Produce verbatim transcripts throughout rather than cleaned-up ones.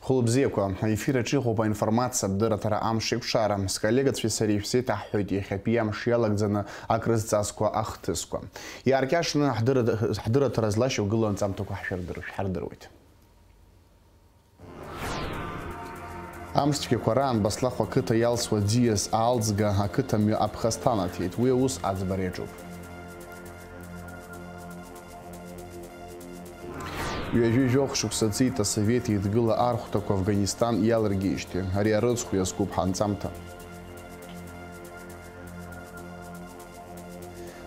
Хәылбзиақәа, аефир аҿы иҟоуп аинформациатә дырраҭара Амш еиқәшара. Сколлегацәеи сареи шәзеиҭаҳҳәоит иахьатәи амш иалагӡаны акрызҵазкуа ахҭысқәа. Иааркьаҿны ҳдырра-, ҳдырраҭара злашьақәгылоу анҵамҭақәа ҳшәырдыр-, шәҳардыруеит. Амш цәгьақәа раан Баслахә ақыҭа иалсуа ӡиас аалӡга ақыҭамҩа аԥхасҭа анаҭеит. Уи аус аӡбара иаҿуп. Ҩажәи жәохә шықәса ҵит Асовет Еидгыла архәҭақәа Афганистан иалыргеижьҭеи. Ари арыцхә иазкуп ҳанҵамҭа.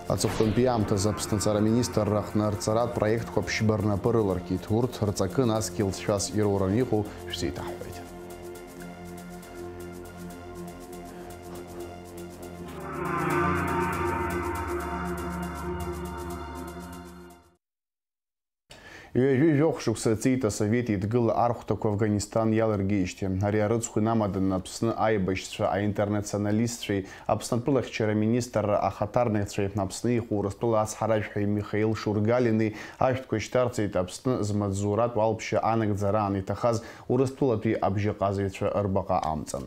Аҵыхәтәантәи аамҭазы Аԥсны аҵара министрра аҟны рҵаратә проектқәа ԥшьба рнапы рыларкит. Урҭ рҵакы насгьы лҵшәас ироураны иҟоу шәзеиҭаҳҳәоит. Ҩажәи жәохә шықәса ҵит Асовет Еидгыла архәҭақәа Афганистан иалыргеижьҭеи. Ари арыцхә инамаданы Аԥсны аибашьцәа, аинтернационалистцәеи Аԥсны атәылахьчара аминистрра ахаҭарнакцәеи Аԥсны иҟоу Урыстәыла ацҳаражәҳәаҩ Михаил Шургалини ашәҭқәа шьҭарҵеит. Аԥсны змаҵзуратә уалԥшьа анагӡараан иҭахаз Урыстәылатәи абжьаҟазаҩцәа рбаҟа амҵан.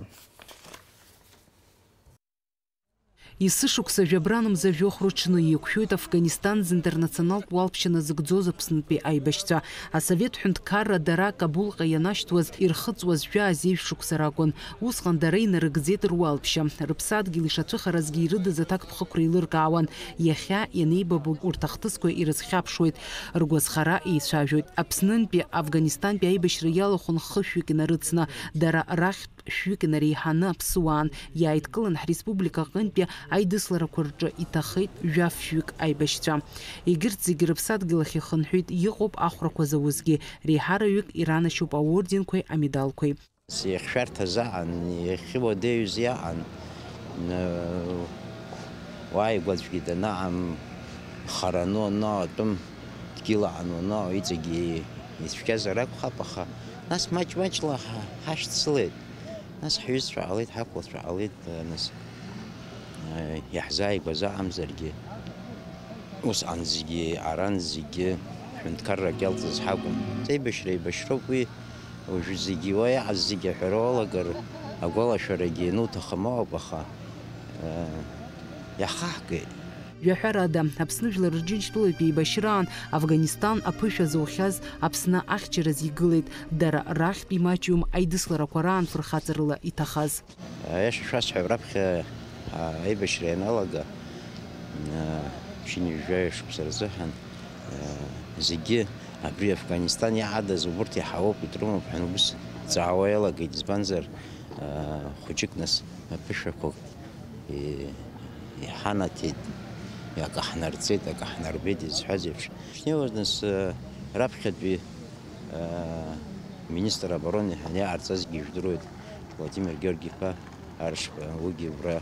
Есышықәса жәабран мза жәохә рыҽны иқәшәоит Афганистан зынтернационалтә уалԥшьа назыгӡоз Аԥснытәи аибашьцәа. Асовет ҳәынҭқарра дара Кабулҟа ианашьҭуаз ирхыҵуаз жәаа-зеижә шықәса ракәын. Усҟан дара инарыгӡеит руалԥшьа. Рыԥсадгьыл ишацәыхаразгьы ирыдыз аҭакԥхықәра еилыркаауан. Иахьа ианеибабо урҭ ахҭысқәа ирызхьаԥшуеит, ргәазхара еицәажәоит. Аԥснынтәи Афганистантәи аибашьра иалахәын хышәҩык инарыцны, дара рахьтә шәҩык инареиҳаны аԥсуаан иааидкылан, ҳреспублика аҟынтәи аидысларақәа рҿы иҭахеит жәаф-шәҩык аибашьцәа. Егьырҭ зегьы рыԥсадгьыл ахь ихынҳәит, иҟоуп ахәрақәа зауазгьы, реиҳараҩык иранашьоуп аорденқәеи амедалқәеи. Иахьшәарҭаз аан, иахьуадаҩыз иаан, уааигәаӡәгьы данаам, хараны уанаатәым, дгьыл аан уанаау иҵегьы ицәгьазар акәхап, аха нас маҷ-маҷла ҳа-, ҳашьцылеит. Нас ҳҩызцәа ҟалеит, ҳақәлацәа ҟалеит, нас, э, иаҳзааигәаз аҟамзаргьы, усҟан зегьы, аран зегьы ҳәынҭқаррак иалҵыз ҳакәын. Аибашьра еибашьроуп уи, уажәы зегьы уа иаҟаз зегьы аҳәара уалагар, агәалашәарагьы иануҭахым ауп, аха, э, иаҳхаҳгеит. Жәаҳәарада, Аԥсны Жәлар Рџьынџьтәылатә еибашьраан Афганистан аԥышәа зоухьаз Аԥсны ахьчараз игылеит, дара рахьтә имаҷҩым аидысларақәа раан фырхаҵарыла иҭахаз. Аиаша шәасҳәап, раԥхьа, а, аибашьра ианалага, а, ԥшьынҩажәаҩа шықәса рзыҳәан, а, зегьы абри Афганистан иаадаз убурҭ иаҳауоуп, идрымоуп ҳәа ус ҵаауа иалагеит, избанзар, а, хәыҷык нас аԥышәақәак и-, иҳанаҭеит, акы ҳнарҵеит, акы ҳнарбеит изҳәаз еиԥш. Шнеиуаз нас, э, раԥхьатәи, э, министр обороны ҳәа иҟарҵазгьы ижәдыруеит, Владимир Георги-иԥа Аршба, уигьы убра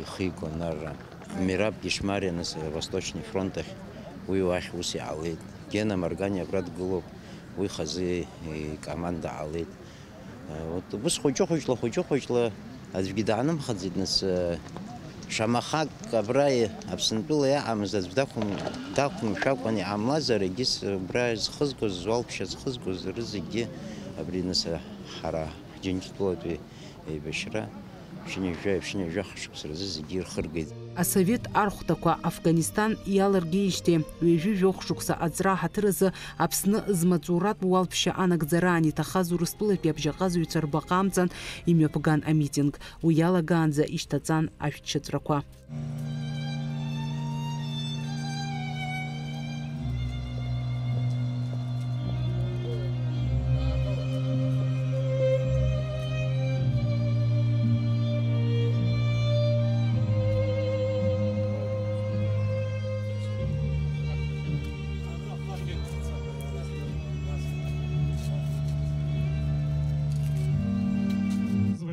ихы игон арра. Мераб Гешмариа нас, э, Восточный фронт ахь, уи уахь ус иаауеит. Гена Маргани абра дгылоуп, уи хазы икоманда ҟалеит. Вот убыс хәыҷы-хәыҷла, хәыҷы-хәыҷла аӡәгьы даанымхаӡеит, нас, э, шамахак абра, э, Аԥсынтәыла иаҟамыз аӡә дақәым-, дақәымшәакәан иҟамлазар, егьыс, э, убра зхызгоз, зуалԥшьа зхызгоз рызегьы абри, нас, э, ҳара ҳџьынџьтәылатәи еибашьра ԥшьынҩажәа, ԥшьынҩажәаха шықәса рзы зегьы ирхыргеит. Асовет архәҭақәа Афганистан иаларгеижьҭеи ҩажәи жәохә шықәса аҵра ҳаҭыр азы Аԥсны змаҵуратә уалԥшьа анагӡараан иҭахаз Урыстәылатәи абжьаҟазаҩцәа рбаҟа амҵан имҩаԥган амитинг. Уи иалагаанӡа ишьҭаҵан ашәҭшьыҵәрақәа.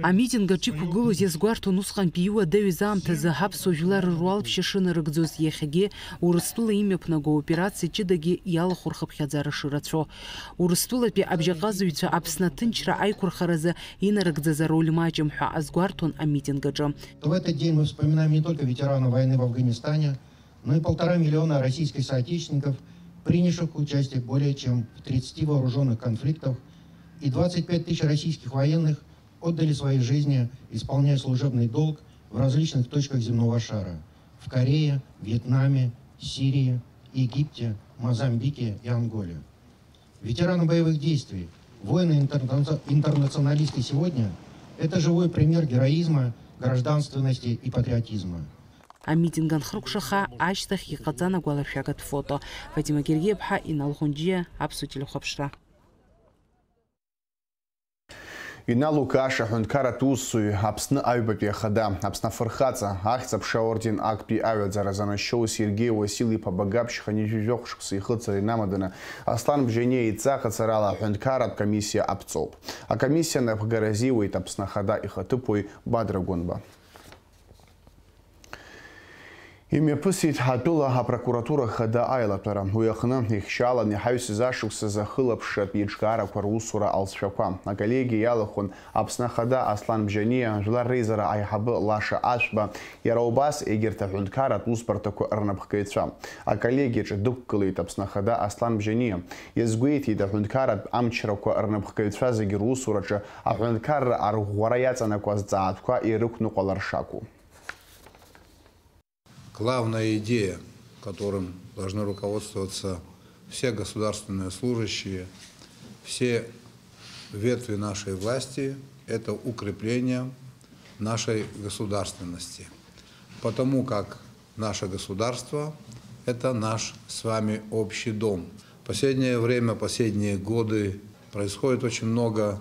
Амитинг аҿы иқәгылоз иазгәарҭон усҟантәи иуадаҩыз аамҭазы ҳаԥсуа жәлар руалԥшьа шынарыгӡоз, иахьагьы Урыстәыла имҩаԥнаго аоперациа ҷыдагьы иалахәу рхыԥхьаӡара шырацәоу. Урыстәылатәи абжьаҟазаҩцәа Аԥсны аҭынчра аиқәырхаразы инарыгӡаз ароль маҷым ҳәа азгәарҭон амитинг аҿы. В этот день мы вспоминаем не только ветеранов войны в Афганистане, но и полтора миллиона российских соотечественников, принявших участие более чем в тридцати вооружённых конфликтах, И двадцать пять тысяч российских военных отдали свои жизни, исполняя служебный долг в различных точках земного шара: в Корее, Вьетнаме, Сирии, Египте, Мозамбике и Анголе. Ветераны боевых действий, воины-интернационалисты сегодня — это живой пример героизма, гражданственности и патриотизма. Амитинг анхыркәшаха ашьҭахь иҟаҵан агәалашәагатә фото. Фатима Гергиаԥҳа, Инал Хәынџьиа, Аԥсуа телехәаԥшра. Инал Лукаш, аҳәынҭқарратә усзуҩ, Аԥсны аҩбатәи ахада, Аԥсны Афырхаҵа, Ахьӡ-аԥша аорден актәи аҩаӡара занашьоу Сергеи Уасил-иԥа Багаԥшь хынҩажәи жәохә шықәса ихыҵра инамаданы Аслан Бжьаниа идҵа ҟаҵарала аҳәынҭқарратә комиссиа аԥҵоуп. Акомиссиа анапхгара азиуеит Аԥсны Ахада ихаҭыԥуаҩ Бадра Гәынба. Имҩаԥысит ҳтәыла апрокуратура хада аилатәара. Уи аҟны ихьшьаланы иҳаҩсыз ашықәсазы ахылаԥшратә еиҿкаарақәа русура алҵшәақәа. Аколлегиа иалахәын Аԥсны Ахада Аслан Бжьаниа, Жәлар Реизара аиҳабы Лаша Ашәба, иара убас егьырҭ аҳәынҭқарратә усбарҭақәа рнапхгаҩцәа. Аколлегиаҿы дықәгылеит Аԥсны Ахада Аслан Бжьаниа. Иазгәеиҭеит аҳәынҭқарратә амчрақәа рнапхгаҩцәа зегьы русураҿы аҳәынҭқарра арӷәӷәара иаҵанакуаз ҵаатәқәа ирықәныҟәалар шакәу. Главная идея, которым должны руководствоваться все государственные служащие, все ветви нашей власти, это укрепление нашей государственности. Потому как наше государство — это наш с вами общий дом. Последнее время, последние годы происходит очень много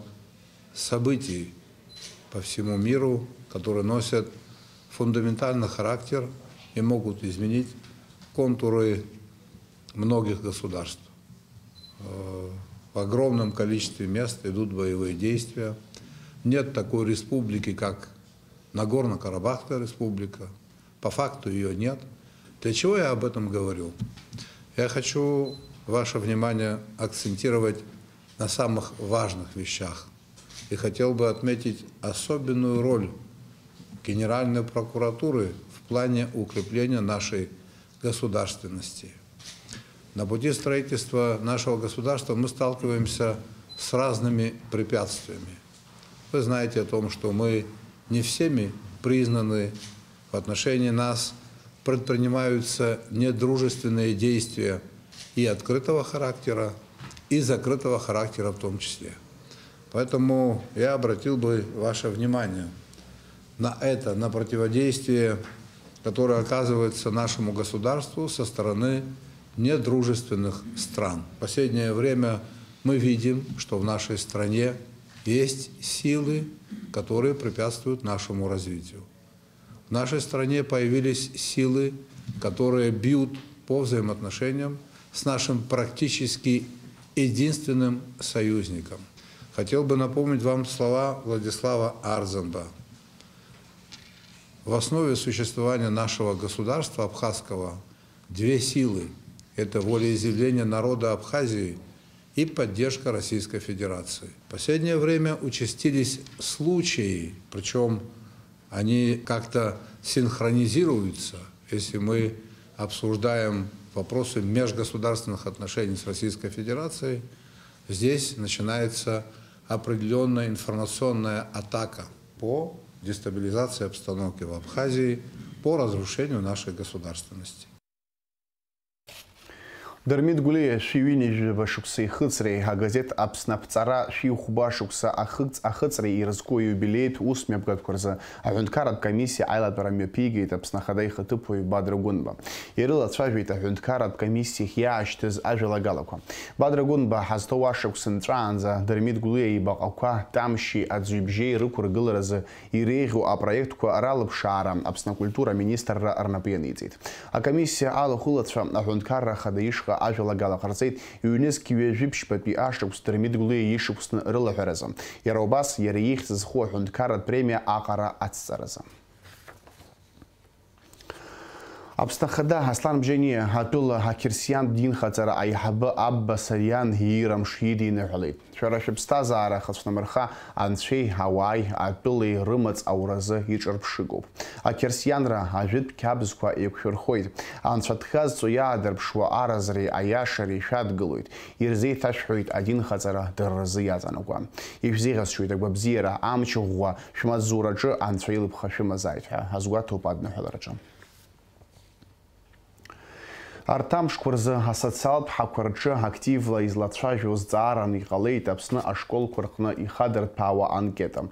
событий по всему миру, которые носят фундаментальный характер и могут изменить контуры многих государств. Э, в огромном количестве мест идут боевые действия. Нет такой республики, как Нагорно-Карабахская республика. По факту ее нет. Для чего я об этом говорю? Я хочу ваше внимание акцентировать на самых важных вещах. И хотел бы отметить особенную роль Генеральной прокуратуры в плане укрепления нашей государственности. На пути строительства нашего государства мы сталкиваемся с разными препятствиями. Вы знаете о том, что мы не всеми признаны, в отношении нас предпринимаются недружественные действия и открытого характера, и закрытого характера в том числе. Поэтому я обратил бы ваше внимание на это, на противодействие, которое оказывается нашему государству со стороны недружественных стран. В последнее время мы видим, что в нашей стране есть силы, которые препятствуют нашему развитию. В нашей стране появились силы, которые бьют по взаимоотношениям с нашим практически единственным союзником. Хотел бы напомнить вам слова Владислава Арзанба. В основе существования нашего государства абхазского две силы. Это волеизъявление народа Абхазии и поддержка Российской Федерации. В последнее время участились случаи, причем они как-то синхронизируются. Если мы обсуждаем вопросы межгосударственных отношений с Российской Федерацией, здесь начинается определенная информационная атака по дестабилизации обстановки в Абхазии, по разрушению нашей государственности. Дырмит Гәлиа шәи ҩынҩажәаба шықәса ихыҵреи, агазеҭ Аԥсны аԥҵара шәи хәба шықәса ахыҵ-, ахыҵреи ирызку аиубилеитә ус мҩаԥгатәқәа рзы аҳәынҭқарратә комиссиа аилатәара мҩаԥигеит Аԥсны Ахада ихаҭыԥуаҩ Бадра Гәынба. Ирылацәажәеит аҳәынҭқарратә комиссиахь иаашьҭыз ажәалагалақәа. Бадра Гәынба ҳазҭоу ашықәс нҵәаанӡа Дырмит Гәлиа ибаҟақәа Тамшьи Аӡҩыбжьеи рықәыргыларазы иреиӷьу апроектқәа ралыԥшаара Аԥсны акультура аминистрра рнапы ианиҵеит. Акомиссиа алахәылацәа аҳәынҭқарра ахада ишҟа ажәалагала ҟарҵеит, ҩнызқь ҩажәи ԥшьбатәи ашықәс Дырмит Гәлиа ишықәсны рылаҳәаразы, иара убас иара ихьӡ зху аҳәынҭқарратә премиа аҟара ацҵаразы. Аԥсны Ахада Аслан Бжьаниа атәыла ақьырсиантә динхаҵара аиҳабы Абба Сариан иира мшы идиныҳәалеит. Шәара шәыԥсҭазаара хацәнамырха, анцәеи ауааи атәылеи рымаҵ ауразы иҿырԥшыгоуп. Ақьырсианра ажәытә қьабзқәа еиқәшәырхоит. Анцәа дхазҵо иаадырԥшуа аразреи аиашареи шәадгылоит. Ирзеиҭашәҳәоит адинхаҵара дырразы иаҵанакуа. Ишәзеиӷьасшьоит агәабзиара, амч ӷәӷәа, шәмаҵзураҿы Анцәа илыԥха шәымазааит ҳәа азгәаҭоуп адныҳәалараҿы. Арҭ амшқәа рзы асоциалтә ҳақәа рҿы активла излацәажәоз ҵааран иҟалеит Аԥсны ашколқәа рҟны ихадырҭәаауа анкета.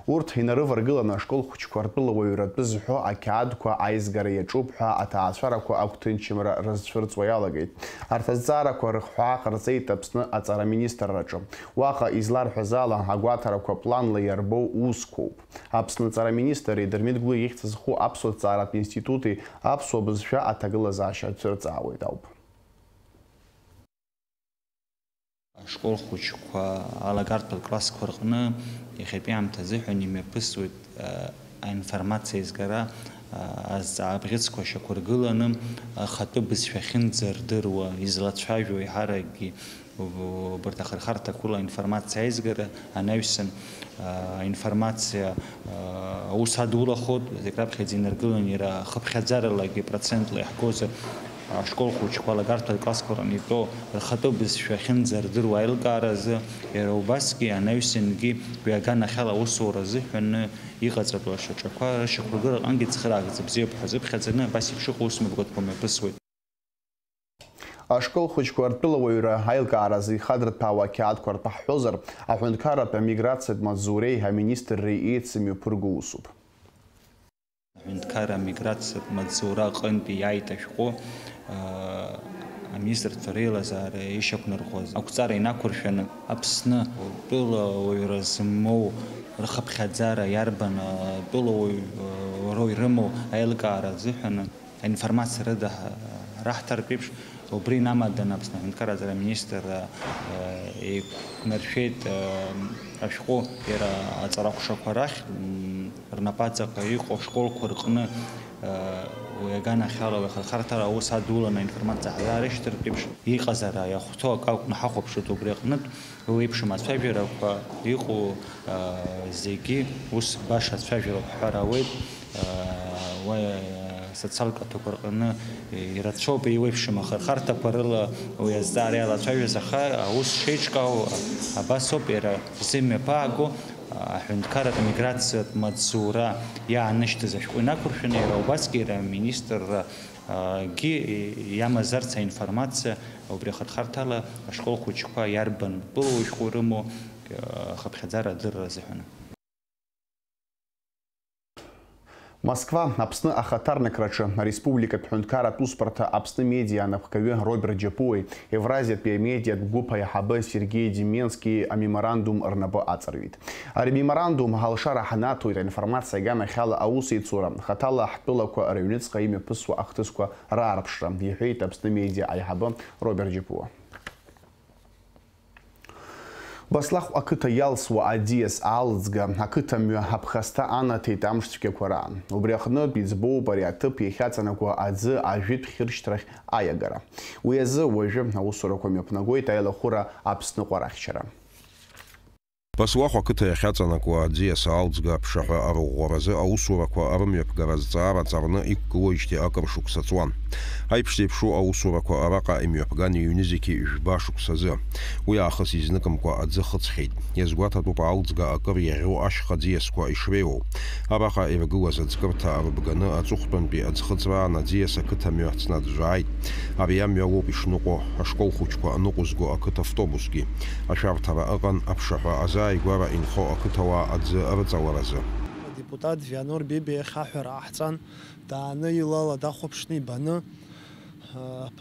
Урҭ инарываргыланы ашкол хәыҷқәа ртәылауаҩратәы зҳәо ақьаадқәа аизгара иаҿуп ҳәа аҭаацәарақәа агәҭынчымра рызцәырҵуа иалагеит. Арҭ азҵаарақәа рыхҳәаа ҟарҵеит Аԥсны аҵара министрраҿы. Уаҟа изларҳәаз ала, агәаҭарақәа планла иарбоу усқәоуп. Аԥсны аҵара министри Дырмит Гәлиа ихьӡ зху аԥсуа ҭҵааратә институти аԥсуа бызшәа аҭагылазаашьа цәырҵаауеит ауп. Ашкол хәыҷқәа алагартә классқәа рҟны иахьатәи аамҭа азыҳәан имҩаԥысуеит, а, аинформациа аизгара, а, азҵаа абӷьыцқәа шьақәыргыланы, ахатәы бызшәа ахьынӡардыруа, излацәажәо еиҳаракгьы уб-, убарҭ ахырхарҭақәа рыла аинформациа аизгара анаҩсан, а, аинформациа, а, аус адулахоит, зегь раԥхьаӡа инаргылан иара хыԥхьаӡаралагьы процентла иаҳгозар, ашкол хәыҷқәа алагарҭәа классқәа рҟны итәоу рхатәы бызшәа ахьынӡардыруа аилкаара азы, иара убасгьы анаҩсангьы уи аганахьала аусура азыҳәаны иҟаҵатәу ашьаҿақәа рышьақәыргылараҟынгьы цхыраагӡа бзиоуп ҳәа азыԥхьаӡаны абас еиԥш иҟоу усмҩаԥгатәқәа мҩаԥысуеит. Ашкол хәыҷқәа ртәылауаҩра аилкааразы ихадырҭәаауа ақьаадқәа ртәы ҳҳәозар, аҳәынҭқарратә амиграциатә маҵзуреи аминистрреи еицымҩаԥырго усуп. Аҳәынҭқарра амиграциатә маҵзура аҟынтәи иааит ашәҟәы, аа, аминистрцәа реилазаара ишьақәнарӷәӷәаз ақәҵара инақәыршәаны, Аԥсны тәылауаҩра змоу рхыԥхьаӡара иарбан, аа, тәылауаҩроу ирымоу аилкаара азыҳәаны, аинформациа рыда ҳа-, раҳҭартә еиԥш, убри инамаданы Аԥсны аҳәынҭқарра аҵара аминистрра, э, еиқәнаршәеит, э, ашәҟәы иара аҵарахәшақәа рахь, м, рнапаҵаҟа иҟоу ашколқәа рҟны, э, уи аганахьала уи ахырхарҭара аус адуланы аинформациа ҳзаарышьҭыртә еиԥш, иҟазаара иахәҭоу акы акәны ҳахәаԥшуеит убри аҟнытә. Уи еиԥшым ацәажәарақәа иҟоу, а, зегьы ус баша ацәажәароуп ҳҳәар ауеит. А, уа, социалтә каҭәақәа рҟны ирацәоуп еиуеиԥшым ахырхарҭақәа рыла уи азҵаара иалацәажәаз, аха аус шеиҿкаау абас ауп, иара зымҩаԥааго, а, аҳәынҭқарратә амиграциатә маҵзура иаанышьҭыз ашәҟәы инақәыршәаны, иара убасгьы иара аминистрра гьы иамазарц аинформациа убри ахырхарҭала ашкол хәыҷқәа иарбан тәылауаҩ шәҟәы рымоу, хыԥхьаӡара адырра азыҳәан. Москва, Аԥсны ахаҭарнакраҿы ареспубликатә ҳәынҭқарратә усбарҭа Аԥсны медиа анапхгаҩы Роберт Џьапуеи Евразиатәи амедиатә гәыԥ аиҳабы Сергеи Деменски амеморандум рнапы аҵарҩит. Ари амеморандум алшара ҳнаҭоит аинформациа аганахьала аусеицура, хаҭала ҳтәылақәа рыҩныҵҟа имҩаԥысуа ахҭысқәа раарԥшра, иҳәеит Аԥсны медиа аиҳабы Роберт Џьапуа. Баслахә ақыҭа иалсуа аӡиас аалыҵга, ақыҭамҩа аԥхасҭа анаҭеит амш цәгьақәа раан. Убри аҟнытә иӡбоуп ари аҭыԥ иахьаҵанакуа аӡы ажәытә хьыршьҭрахь аиагара. Уи азы уажәы аусурақәа мҩаԥнагоит аилахәыра Аԥсныҟа рахьчара. Баслахә ақыҭа иахьаҵанакуа аӡиас аалҵга аԥшаҳәа арӷәӷәаразы аусурақәа рымҩаԥгара азҵаара ҵарны иқәгылоижьҭеи акыр шықәса ҵуан. Аиԥш зеиԥшу аусурақәа араҟа имҩаԥган иҩнызқьи жәба шықәсазы. Уи аахыс изныкымкәа аӡы хыҵхьеит. Иазгәаҭатәуп аалҵга акыр иаӷьу ашьха ӡиасқәа ишреиуоу. Араҟа иргылаз аӡкырҭа рыбганы аҵыхәтәантәи аӡхыҵраан аӡиас ақыҭамҩа ҵнаӡәӡәааит. Ари амҩа ауп ишныҟәо, ашкол хәыҷқәа аныҟәызго ақыҭа автобусгьы. Ашәарҭара ыҟан аԥшаҳәа азааигәара инхо ақыҭауаа аӡы рыҵаларазы. Адепутат Вианор Бебиа иахь аҳәара ҟаҳҵан, дааны илала дахәаԥшны ибаны,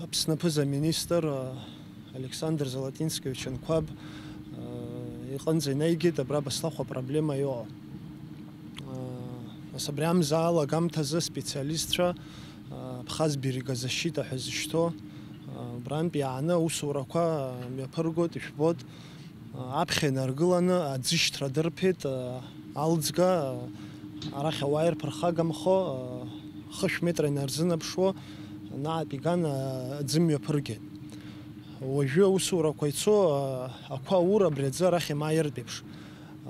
Аԥсны аԥыза-министр Александр Золотинскевич Анқәаб иҟынӡа инаигеит абра Баслахә апроблема иоуа. Нас абри амза алагамҭазы аспециалистцәа, Абхаз берегозащита ҳәа зышьҭоу, убрантә иааны аусурақәа мҩаԥыргоит, ишәбоит. Аԥхьа инаргыланы аӡышьҭра дырԥеит, алӡга, арахь ауаа ирԥырхагамхо, Хышә метра инарзынаԥшуа, наҟ иган, а, аӡы мҩаԥыргеит. Уажәы аусурақәа ицо, а, ақәа аура абри аӡы арахь имааиртә еиԥш.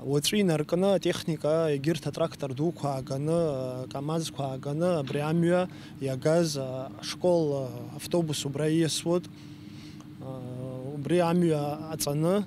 Уаҵәы инаркны атехника, егьырҭ атрактор дуқәа ааганы, а, КамАЗқәа ааганы абри амҩа иагаз, а, ашкол, а, автобус убра ииасуеит. А, убри амҩа аҵаны,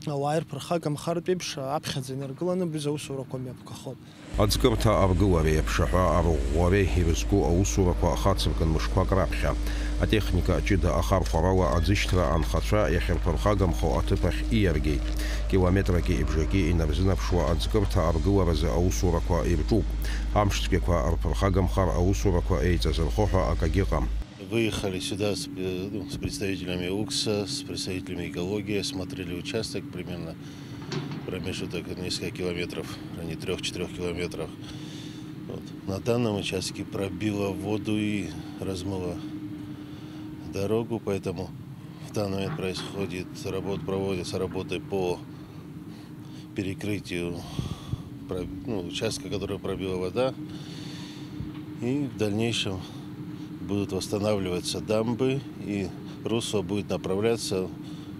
ауаа ирԥырхагамхартә еиԥш, аԥхьаӡа инаргыланы абри аусурақәа мҩаԥгахоит. Аӡкырҭа аргылареи аԥшаҳәа арӷәӷәареи ирызку аусурақәа хацыркын мышқәак раԥхьа. Атехника ҷыда ахархәарала аӡышьҭра анхацәа иахьырԥырхагамхо аҭыԥ ахь ииаргеит. Километраки ибжаки инарзынаԥшуа аӡкырҭа аргыларазы аусурақәа ирҿуп. Амшцәгьақәа рԥырхагамхар аусурақәа еиҵазырхо ҳәа акагьы ыҟам. Выехали сюда с, э, ну, с представителями УКСа, с представителями экологии, осмотрели участок, примерно промежуток несколько километров, в районе трёх-четырёх километров. Вот. На данном участке пробило воду и размыло дорогу, поэтому в данный момент происходит работ-, проводятся работы по перекрытию про-, ну, участка, который пробила вода. И в дальнейшем будут восстанавливаться дамбы, и русло будет направляться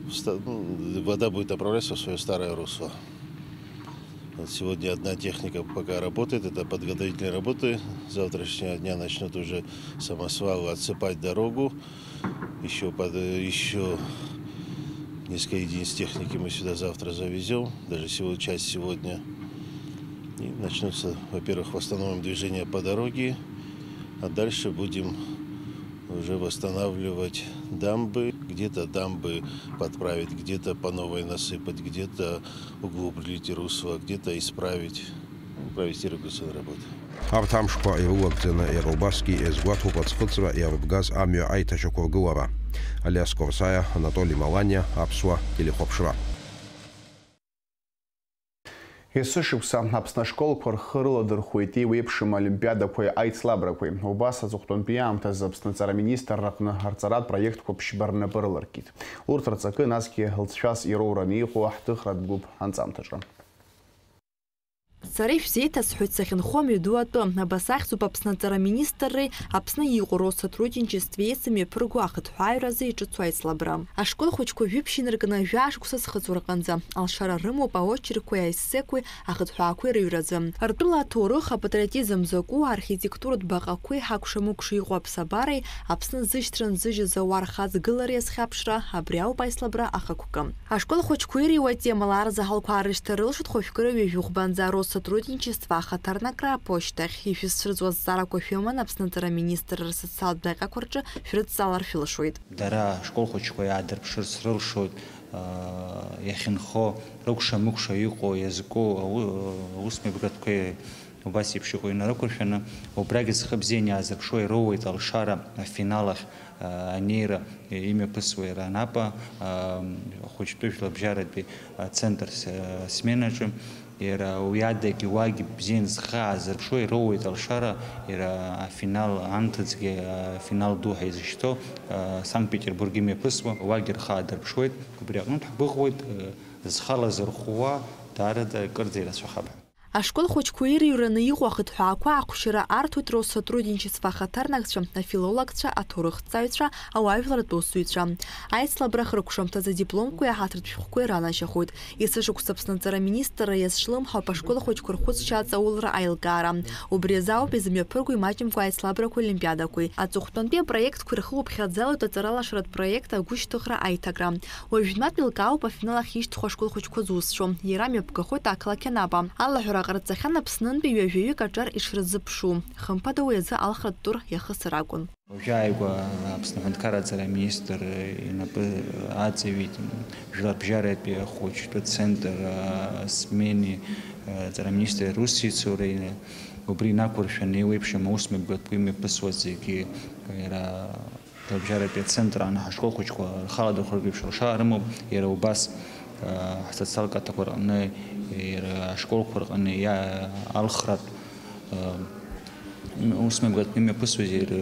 в ста-, ну, вода будет направляться в своё старое русло. Вот сегодня одна техника пока работает, это подготовительные работы. С завтрашнего дня начнут уже самосвалы отсыпать дорогу. Ещё под-, ещё несколько единиц техники мы сюда завтра завезём, даже сего-, часть сегодня. И начнутся, во-первых, восстановим движение по дороге, а дальше будем уже восстанавливать дамбы. Где-то дамбы подправить, где-то по новой насыпать, где-то углублить русло, где-то исправить, ну, провести регуляционные работы. Арҭ амшқәа ирылагӡаны иара убасгьы иазгәаҭоуп аӡхыҵра иарыгӡаз амҩа аиҭашьақәыргылара. Алиас Корсаиа, Анатоли Маланиа, Аԥсуа телехәаԥшра. Есышықәса Аԥсны ашколқәа рхы рыладырхәуеит еиуеиԥшым олимпиадақәеи аицлабрақәеи. Убас аҵыхәтәантәи аамҭазы Аԥсны аҵара министрра аҟны арҵаратә проектқәа ԥшьба рнапы рыларкит. Урҭ рҵакы насгьы лҵшәас ироураны иҟоу аҳҭыхратә гәыԥ анҵамҭаҿы. Сара ишәзеиҭасҳәоит сахьынхо амҩаду атәы. Абас ахьӡуп Аԥсны аҵара министрреи Аԥсны иҟоу Россотрудничествеи еицымҩаԥырго ахыҭҳәааҩразы иҿыцу аицлабра. Ашкол хәыҷқәа жәиԥшь инаркны жәаа шықәса зхыҵуа рҟынӡа алшара рымоуп аочерқәеи аессеқәеи ахыҭҳәаақәеи рыҩразы. Ртәыла аҭоурых, апатриотизм закәу, архитектуратә баҟақәеи ҳакәша-мыкәша иҟоу аԥсабареи Аԥсны зышьҭра нзыжьыз ауаа рхаҵгылареи азхьаԥшра, абри ауп аицлабра ахықәкы. Ашкол хәыҷқәа иреиуа атемала арзаҳалқәа аарышьҭыр рылшоит хәажәкыра ҩажәи хәбанӡа Россотрудничество ахаҭарнакра аԥошьҭахь. Ишәызцәырҵуа азҵаарақәа шәыманы Аԥсны аҵара министрра рсоциалтә даҟьақәа рҿы шәрыдҵалар шәылшоит. Дара ашкол хәыҷқәа иаадырԥшырц рылшоит, аа, иахьынхо, рыкәша-мыкәша иҟоу, иазку ау-, аусмҩаԥгатәқәеи убас еиԥш иҟоу инарықәыршәаны, убрагь зхы бзианы иаазырԥшуа ироуеит алшара афинал ахь, аа, анеира, имҩаԥысуа иара анапа, аа, ахәыҷтәы жәларбжьаратәи ацентр с-, сменаҿы. Иара уи адагьы уагь бзианы зхы аазырԥшуа ироуеит алшара, иара афинал анҭыҵгьы, афинал ду ҳәа изышьҭоу, аа, Санкт-Петербург имҩаԥысуа уагь рхы аадырԥшуеит. Убри аҟнытә ҳгәыӷуеит, аа, зхала зырхәуа даараӡа акырӡа ирацәахап. Ашкол хәыҷқәа ирыҩраны иҟоу ахыҭҳәаақәа ахәшьара арҭоит Россотрудничество ахаҭарнакцәа, афилологцәа, аҭоурыхҭҵааҩцәа, ауаажәларратә усзуҩцәа. Аицлабра ахыркәшамҭазы адипломқәеи аҳаҭыртә шәҟәқәеи ранашьахоит. Есышықәса Аԥсны аҵара министрра иазҿлымҳауп ашкол хәыҷқәа рхәыцшьа аҵаулара аилкаара. Убри азы ауп изымҩаԥырго имаҷымкәа аицлабрақәеи олимпиадақәеи. Аҵыхәтәантәи апроектқәа ирхылоуп хьаӡалоит аҵаралашаратә проект агәышьҭыхра аиҭакра. Уажәтәнатә еилкаауп афинал ахь ишьҭхәа ашкол хәыҷқәа зусҭцәоу. Иара мҩаԥгахоит ақалақь Анапа. Алаҳәара ҟарҵахьан Аԥснынтәи ҩажәаҩык аҿар ишрызыԥшу. Хымԥада уи азы алхратә тур иахысыр акәын. Уажәааигәа Аԥсны аҳәынҭқарра аҵара аминистр инапы аҵаҩит Жәларбжьаратәи ахәыҷтәы центр, а, смени, а, аҵара аминистр Русицуреи, убри инақәыршәаны еиуеиԥшым аусмҩаԥгатәқәа имҩаԥысуаз зегьы иара Жәларбжьаратәи ацентр аан ҳашкол хәыҷқәа рхала дырхәыртә еиԥш алшара рымоуп, иара убас, а, ҳсоциалтә каҭақәа рҟны иара ашколқәа рҟны иа-, алхратә, а, ус мҩаԥгатәны имҩаԥысуаз ир-,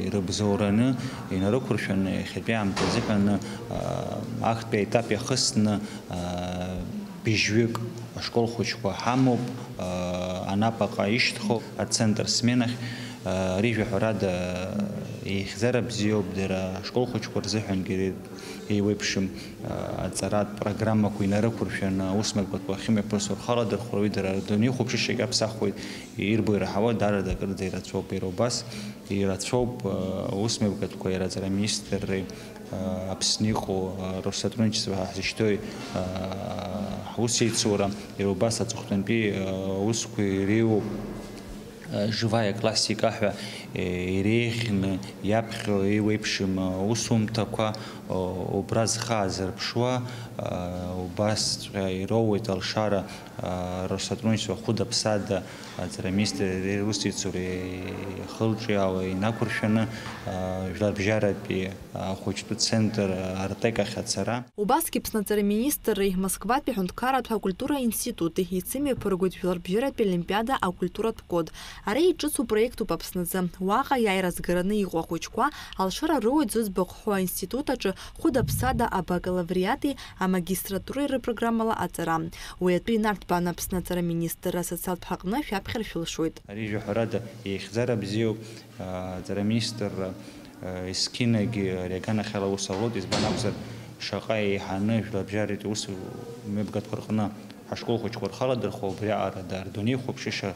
ирыбзоураны инарықәыршәаны, иахьатәи аамҭа азыҳәан, а, актәи аетап иахысны, а, быжьҩык ашкол хәыҷқәа ҳамоуп, а, Анапаҟа ишьҭхоу ацентр сменахь. Ари жәаҳәарада еихьӡара бзиоуп, дара ашкол хәыҷқәа рзыҳәангьы еиуеиԥшым аҵаратә программақәа инарықәыршәаны, аус мҩаԥгатәқәа ахьымҩаԥысуа рхаладырхәра, уи дара рдунеи хәаԥшышьагьы аԥсахуеит, ирбо ирҳауа, даараӡа акырӡа ирацәоуп, ирацәоуп. Ирацәоуп, аус мҩаԥгатәқәа, иара аҵараминистрреи Аԥсны иҟоу Россотрудничество ҳәа ҳзышьҭоу ҳусеицура, иара убас аҵыхәтәантәи аусқәа иреиуоу Живая классика ҳәа иреиӷьны иаԥхьо еиуеиԥшым аусумҭақәа убра зхы аазырԥшуа, убасҵәҟьа ироуеит алшара Россотрудничество хәыда-ԥсада аҵараминистрреи русеицуреи ихылҿиаауа инақәыршәаны, жәларбжьаратәи ахәыҷтәы центр Артек ахь ацара. Убасгьы Аԥсны аҵараминистрреи Москватәи аҳәынҭқарратә акультура институти еицымҩаԥыргоит Жәларбжьаратәи олимпиада акультуратә код. Ара иҿыцу проектуп Аԥсныӡы. Уаҟа иааира згараны иҟоу ахәыҷқәа алшара роуеит зыӡбахә ҳәоу аинститут аҿы хәыда-ԥсада абакалавриати амагистратуреи рыпрограммала аҵара. Уи атәы инарҭбааны Аԥсны аҵараминистрра асоциалтә ҳаҟны шәаԥхьар шәылшоит. Ари жәаҳәарада еихьӡара бзиоуп, аҵараминистрра есқьынагьы ари аганахьала аус аулоит, избан акәзар, шаҟа еиҳаны жәларбжьаратәи аус мҩаԥгатәқәа рҟны ҳашкол хәыҷқәа рхаладырхәуа, убриаҟара дара рдунеи хәаԥшышьа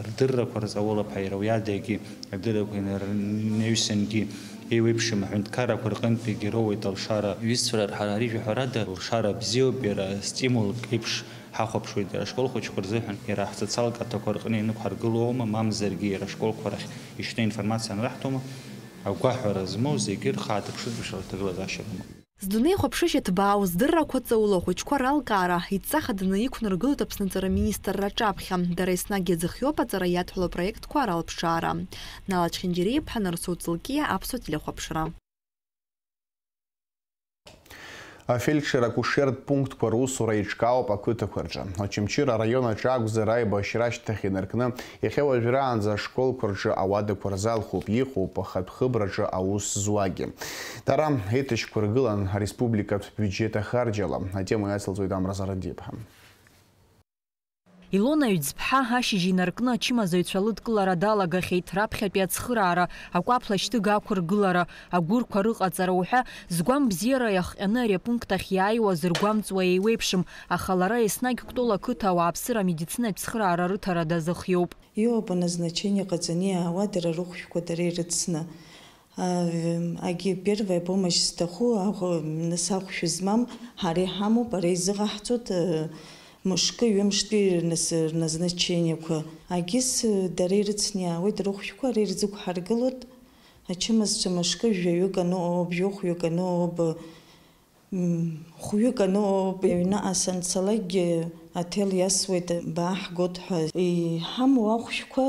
рдыррақәа рҵаулап ҳәа иара уи адагьы адыррақәа инар-, инаҩсангьы еиуеиԥшым аҳәынҭқаррақәа рҟынтәигьы роуеит алшара. Иҩызцәа рарҳара ари жәаҳәарада алшара бзиоуп, иара стимулк еиԥш ҳахәаԥшуеит иара ашкол хәыҷқәа рзыҳәан, иара ҳсоциалтә каҭақәа рҟны инықәҳаргылоума, мамзаргьы иара ашколқәа рахь ишьҭоу информациа анраҳҭома, агәаҳәара змоу зегьы рхы ааҭаԥшызшәа рҭагылазаашьа рымоуп. Здунеихәаԥшышьа ҭбаау, здыррақәа ҵаулоу ахәыҷқәа ралкаара идҵа хаданы иқәнаргылоит Аԥсны аҵара министрра аҿаԥхьа. Дара еснагь иазыхиоуп аҵара иадҳәалоу апроектқәа ралԥшаара. Нала Чхинџьариа-иԥҳа, Нарсоу Ҵлкиа, Аԥсуа телехәаԥшра. Афельдшер-акушертә пунктқәа русура еиҿкаауп ақыҭақәа рҿы. Очамчыра араион аҿы акәзар, аибашьра ашьҭахь инаркны, иахьа уажәраанӡа ашколқәа рҿы ауадақәа рзалхуп, иҟоуп ахатә хыбраҿы аус зуагьы. Дара еиҭашьақәыргылан ареспубликатә биуџьет ахарџьала. Атема иацылҵоит Амра Зарадиԥҳа. Илона Ҩӡԥҳа ашьыжь инаркны ачымазаҩцәа лыдкылара далагахьеит, раԥхьатәи ацхыраара, акәаԥ лашьҭыга ақәыргылара, агәырқәа рыҟаҵара уҳәа, згәам бзиара иахҟьаны ари апункт ахь иааиуаз ргәамҵуа еиуеиԥшым, аха лара еснагь Кәтол ақыҭа ауааԥсыра амедицинатә цхыраара рыҭара дазыхиоуп. Иоуп назначение ҟаҵаны иаауа дара рыхәшәқәа дара ирыцны. А, агьи первая помощь зҭаху, аӷ-, нас ахәшә змам ҳара иҳамоуп, ара изыҟаҳҵоит, э, мышкы, ҩымштәи рназ-, рназначениеқәа. Агьыс, э, дара ирыцны иаауеит рыхәшәқәа, ара ирзықәҳаргылоит. Ачымазцәа мышкы жәаҩык аныҟоуп, жәохәҩык аныҟоуп, Мм, хәҩык аноуп, аҩныҟа санцалакгьы, аҭел иасуеит, бааҳгоит ҳәа. Иҳамоу ахәшәқәа,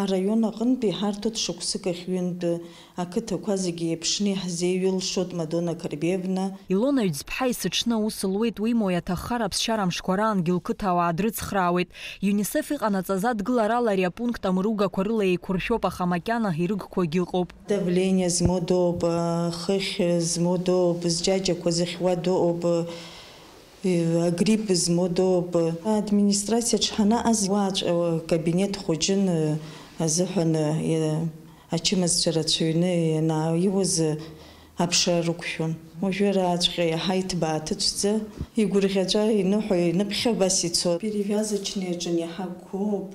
араион аҟынтәи иҳарҭоит шықәсык ахь ҩынтә ақыҭақәа зегьы еиԥшны иаҳзеиҩылшоит Мадона Карбеевна. Илона Ҩӡԥҳа есыҽны аус луеит, уимоу иаҭаххар аԥсшьара мшқәа раангьы лқыҭауаа дрыцхраауеит. ЮНИСЕФ иҟанаҵаз адгыларала ари апункт амругақәа рыла еиқәыршәоуп, аха макьана ирыгқәагьы ыҟоуп. Давление змоу дыҟоуп, хыхь змоу дыҟоуп, зџьаџьақәа зыхьуа дыҟоуп, агрипп змоу дыҟоуп. Администрациаҿ ҳанаҟаз уаҵәҟьа кабинет хәыҷын азыҳәан, ачымазцәа рацәаҩны ианааиуаз аԥшра рықәшәон. Уажәы рааҵәҟьа иаҳа иҭбаа ҭыцәӡа, игәырӷьаҵәа иныҳәо иныԥхьа абас ицо. Перевязочный аҿы иаҳа гәоуп.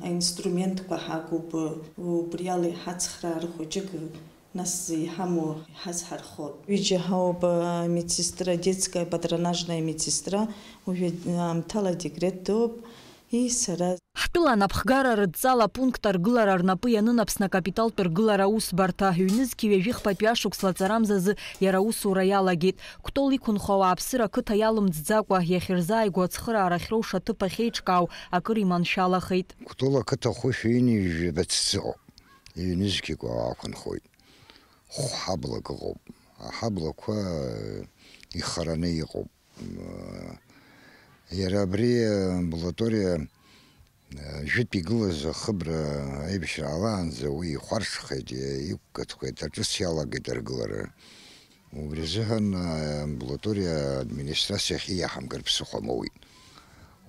Аинструментқәа ҳагуп, убриала иҳацхраар хәыҷык, нас иҳамоу иҳазҳархоит. Ҩыџьа ҳауп, амедсестра, детская патронажная медсестра, уажәы аамҭала декрет дууп, и сара. Ҳтәыла анапхгара рыдҵала апункт аргылара рнапы ианын Аԥсны акапиталтә ргылара аусбарҭа, ҩнызқьи ҩажәи хԥатәи ашықәс лаҵарамзазы иара аусура иалагеит. Кәтол иқәынхо ауааԥсыра ақыҭа иалымҵӡакәа, иахьырзааигәоу ацхыраара ахьроуша аҭыԥ ахьеиҿкаау акыр иманшәалахеит. Кәтол ақыҭа хәышәи ҩынҩажәи жәаба ҵәҵәоуп, ҩнызқьык уаҟа ақәынхоит. Хә ҳаблак ыҟоуп. Аҳаблақәа, э, ихараны иҟоуп. Э, иара абри, э, амбулаториа Жәытә игылаз ахыбра аибашьра аалаанӡа уи ихәарҽхеит, иқәгатәхеит, аҿыц иалагеит аргылара. Убри азыҳәан, амбулаториа администрациа ахьиаҳамгар ԥсыхәа моуит.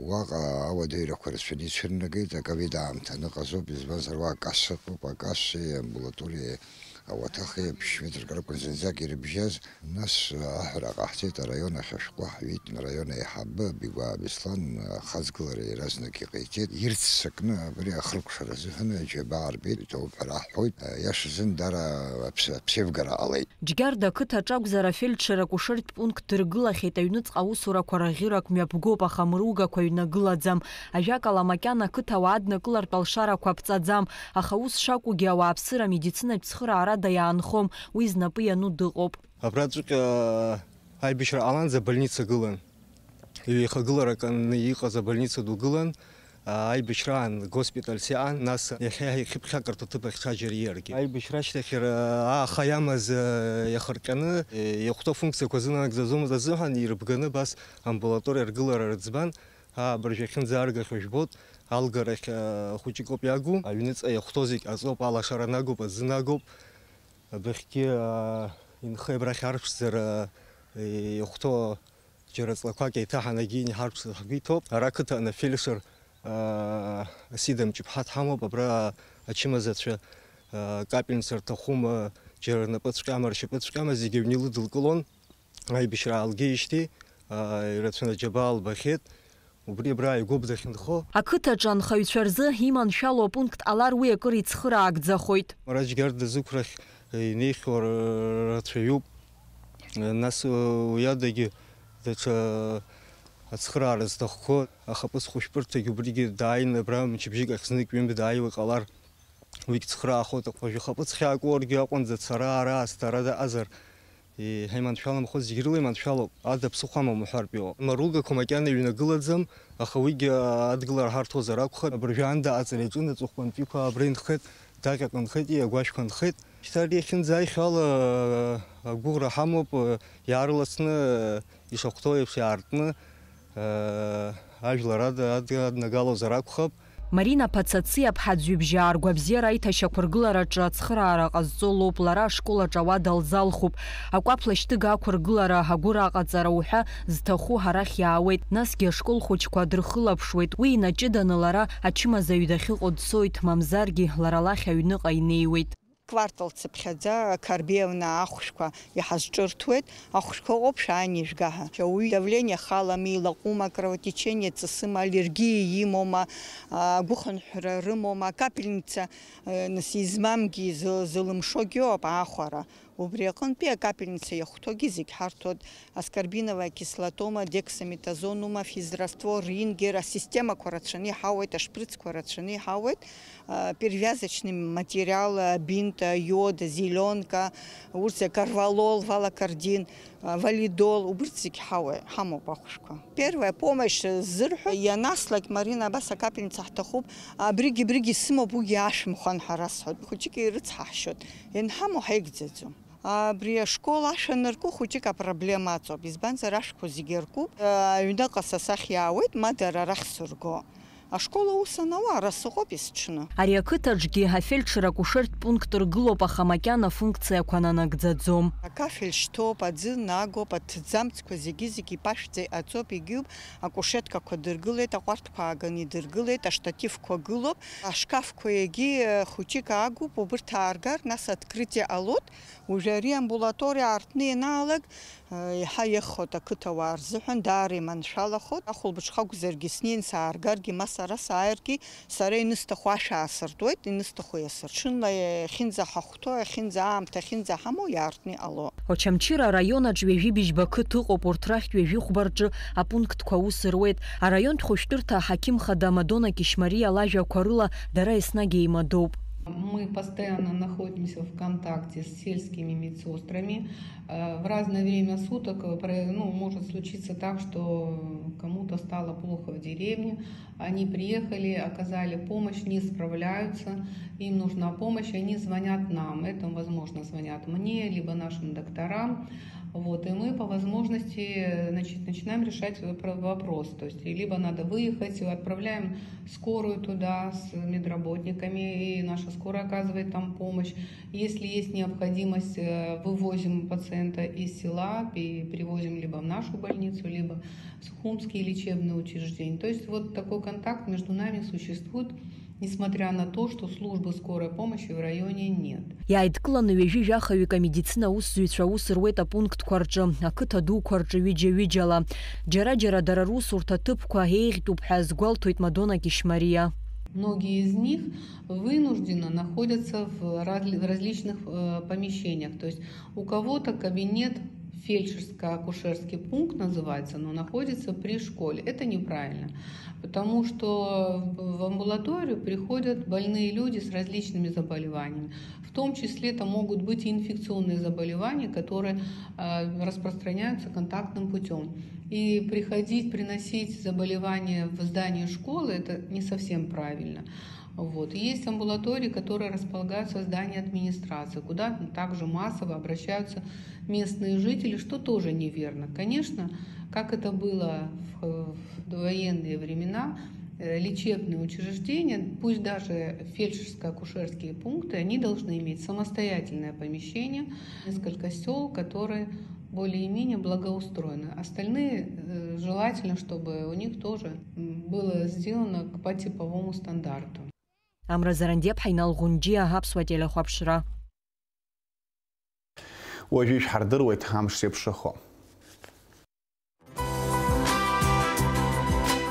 Уаҟа ауадаҩрақәа рацәаны ицәырнагеит, аковид аамҭа аныҟазоуп, избанзар, уа акасса ыҟоуп, акассеи амбулаториеи ауаҭахи ԥшь-метрак ракәын зынӡак ирыбжьаз. Нас аҳәара ҟаҳҵеит, араион ахь ашәҟәы ҳҩит, араион аиҳабы Бигәаа Беслан ахаҵгылара иаразнак иҟаиҵеит. Ирццакны абри ахыркәшара азыҳәан аџьабаа рбеит, иҭоуп ҳәа раҳҳәоит. Иашазын, дара аԥс-, аԥсеивгара ҟалеит. Џьгьарда ақыҭаҿы акәзар, афельдшер акушертә пункт дыргылахьеит, аҩныҵҟа аусурақәа раӷьырак мҩаԥгоуп, аха мругақәа ҩнагылаӡам. Ажәакала, макьана ақыҭауаа аднакылартә алшарақәа ԥҵәаӡам, аха ус шакәугьы ауааԥсыра амедицинатә цхыраарада иаанхом, уи знапы иану дыҟоуп. Абраҵәҟьа аибашьра ҟаланӡа абольница гылан. Ҩеихагыларак анны иҟаз абольница ду гылан, аибашьраан госпиталь сыҟан, нас иахьа иахьыԥхьакырҭа ҭыԥ ахь ҽаџьара ииаргеит. Аибашьра ашьҭахь иара ааха иамаз иахырҟьаны, иахәҭоу функциақәа зынагӡаӡомызт азыҳәан ирыбганы абас амбулаториа ргылара рыӡбан. Абыржә иахьынӡааргахьоу жәбоит, алгарахь хәыҷык ауп иагу, аҩныҵҟа иахәҭоу зегь аҵоуп, алашара нагоуп, аӡы нагоуп. Абыхьгьы инхеи абрахь арԥшӡара иахәҭоу џьара ҵлақәак еиҭаҳанагьы иҳарԥшӡар ҳгәы иҭоуп. Ара ақыҭа анфельдшер Асида Мҷыԥҳа дҳамоуп, абра ачымазацәа капельница рҭахума, џьара рнапыҵәҟьама, ршьапыҵәҟьама, зегьы аҩны илыдылкылон. Аибашьра аалгеижьҭеи ирацәаны аџьабаа лбахьеит. Убри абра ааигәоуп дахьынхо. Ақыҭаҿы анхаҩцәа рзы иманшәалоу апункт ҟалар, уи акыр ицхыраагӡахоит. Мараџьгьарда зықәрахь инеихьоу рацәаҩуп. Нас уи адагьы даҽа ацхыраара зҭахқәоу ахаԥыц хәышәтәырҭагьы убригьы дааины абра мчыбжьык ахь знык-ҩынтә дааиуа иҟалар, уигь цхыраахоит. Уажәы ахаԥыц хьаак уаргьы аҟәанӡа цара-аара азҭара даҟазар, Еиҳа иманшәаламхоз зегь рыла иманшәалоуп, ада ԥсыхәа амам уҳәартә иҟоуп. Амаругақәа макьана иҩнагылаӡам, аха уигьы адгылара ҳарҭозар акәхап. Абыржәы аанда аҵара иаҿын, аҵыхәтәантәиқәа абра инхеит, Даҟьаҟа нхеит, агәашәқәа нхеит. Шьҭа ари иахьынӡааихьоу ала агәыӷра ҳамоуп, иаарласны ишахәҭоу еиԥш иаартны, ажәлар ад-, ад-, аднагалозар акәхап. Марина Пацациаԥҳа аӡҩыбжьаа ргәабзиара аиҭашьақәыргылараҿы ацхыраара ҟазҵо лоуп, лара ашкол аҿы ауада лзалхуп, акәаԥ лашьҭыга ақәыргылара, агәыр аҟаҵара уҳәа зҭаху арахь иаауеит, насгьы ашкол хәыҷқәа дрыхылаԥшуеит, уи инаҷыданы лара ачымазаҩ дахьыҟоу дцоит, мамзаргьы лара лахь аҩныҟа инеиуеит. Квартал цыԥхьаӡа Қарбеиовна ахәшәқәа иҳазҿырҭуеит, ахәшәқәа ыҟоуп, шәааины ижәга ҳәа. Ауаҩы давление халами, илаҟәума, кровотечение ҵысыма, аллергиа имоума, агәыхынҳәра рымоума, акапельница, э, нас измамгьы, зы-, зылымшогьы ыҟоуп аахәара. Убри аҟынтәи акапельница иахәҭоугьы зегь ҳарҭоит, аскорбиновая кислотоума, дексаметазонума, физраствор, рингер, асистемақәа рацәаны иҳауеит, ашприцқәа рацәаны иҳауеит. Перевязочный материал, бинт, йод, зеленка, урҭ зегь, корвалол, валокардин, валидол, убырҭ зегь ҳауа-, ҳамоуп ахәшәқәа. Первая помощь ззырҳәо, ианаслак, Марина, абас акапельница ҳҭахуп, абригь, абригь исымоуп, уигьы ашәымхәан ҳәа расҳәоит. Хәыҷык ирыцҳаҳшьоит, ианҳамоу ҳаигӡаӡом. Абри ашкол ашә анырку хәыҷык апроблема аҵоуп, избанзар, ашәқәа зегьы ркуп, аҩныҟа са сахь иаауеит, ма дара арахь сырго. Ашкол аус анауа, ара сыҟоуп есҽны. Ари ақыҭаҿгьы афельдшер акушертә пункт ргылоуп, аха макьана афункциақәа нанагӡаӡом. Акафель шьҭоуп, аӡы нагоуп, аҭӡамцқәа зегьы-зегьы иԥашәӡа иҟаҵоуп, егьиуп, акушеткақәа дыргылеит, аҟәарҭқәа ааганы идыргылеит, аштативқәа гылоуп, ашкафқәа егьи, э, хәыҷык аагуп, убырҭ ааргар, нас открытие ҟалоит. Уажәы ари амбулаториа аартны ианаалак, еиҳа иахоит ақыҭауаа рзыҳәан, даара иманшәалахоит. Ахәылбыҽха акәзаргьы снеин сааргаргьы, ма сара сааиргьы, сара инысҭаху ашә аасыртуеит, инысҭаху иасырт. Ҽынла иахьынӡаҳахәҭоу, иахьынӡа аамҭа ахьынӡаҳамоу иаартны иҟало. Очамчыра араион аҿы ҩажәи быжьба қыҭа ыҟоуп, урҭ рахьтә ҩажәи хәба рҿы апунктқәа аус руеит. Араионтә хәышәтәырҭа аҳақьым хада Мадона Кишмариа лажәақәа рыла, дара еснагь еимадоуп. Мы постоянно находимся в контакте с сельскими медсестрами. Э, в разное время суток, э, про-, ну, может случиться так, что кому-то стало плохо в деревне. Они приехали, оказали помощь, не справляются, им нужна помощь, они звонят нам. Это, возможно, звонят мне, либо нашим докторам. Вот, и мы по возможности, значит, начинаем решать вопро- вопрос. То есть, либо надо выехать, отправляем скорую туда с медработниками, и наша скорая оказывает там помощь. Если есть необходимость, э, вывозим пациента из села, пе- перевозим либо в нашу больницу, либо в Сухумские лечебные учреждения. То есть вот такой контакт между нами существует, несмотря на то, что службы скорой помощи в районе нет. Иааидкыланы ҩажәи жәахаҩык амедицина аусзуҩцәа аус руеит апунктқәа рҿы, ақыҭа дуқәа рҿы ҩыџьа-ҩыџьала. Џьара-џьара дара русурҭа ҭыԥқәа еиӷьтәуп ҳәа азгәалҭоит Мадона Кишмариа. Многие из них вынужденно находятся в разли- в различных, э, помещениях. То есть у кого-то кабинет, фельдшерско-акушерский пункт называется, но находится при школе. Это неправильно, потому что в в амбулаторию приходят больные люди с различными заболеваниями. В том числе это могут быть и инфекционные заболевания, которые, э, распространяются контактным путем. И приходить, приносить заболевания в здание школы, это не совсем правильно. Вот. Есть амбулатории, которые располагаются в здании администрации, куда также массово обращаются местные жители, что тоже неверно. Конечно, как это было в, в довоенные времена, э, лечебные учреждения, пусть даже фельдшерско-акушерские пункты, они должны иметь самостоятельное помещение, несколько сел, которые более-менее благоустроены. Остальные, э, желательно, чтобы у них тоже, м, было сделано к- по типовому стандарту. Амра Зарандиаԥҳа, Инал Ӷәынџьиа, Аԥсуа телехәаԥшра. Уажәы ишәҳардыруеит амш зеиԥшрахо.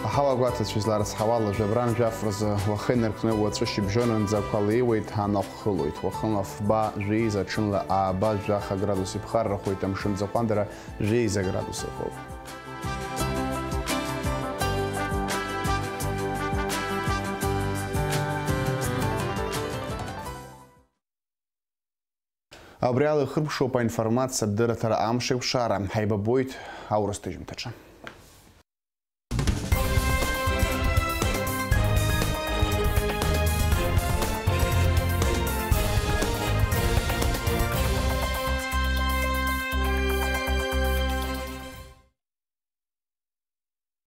Аҳауа агәаҭацәа изларыцҳауа, лыжәабран жәаф рзы уахынаркны уаҵәы шьыбжьонынӡа ақәа леиуеит, анаҟә хылоит. Уахынла фба, жәеиза, ҽынла ааба, жәаха градус иԥхаррахоит, амшын ӡахәандара жәеиза градус ыҟоуп. Абри ала ихыркәшоуп аинформациатә дырраҭара Амшеикәшара. Ҳаибабоит аурыс ҭыжьымҭаҿы.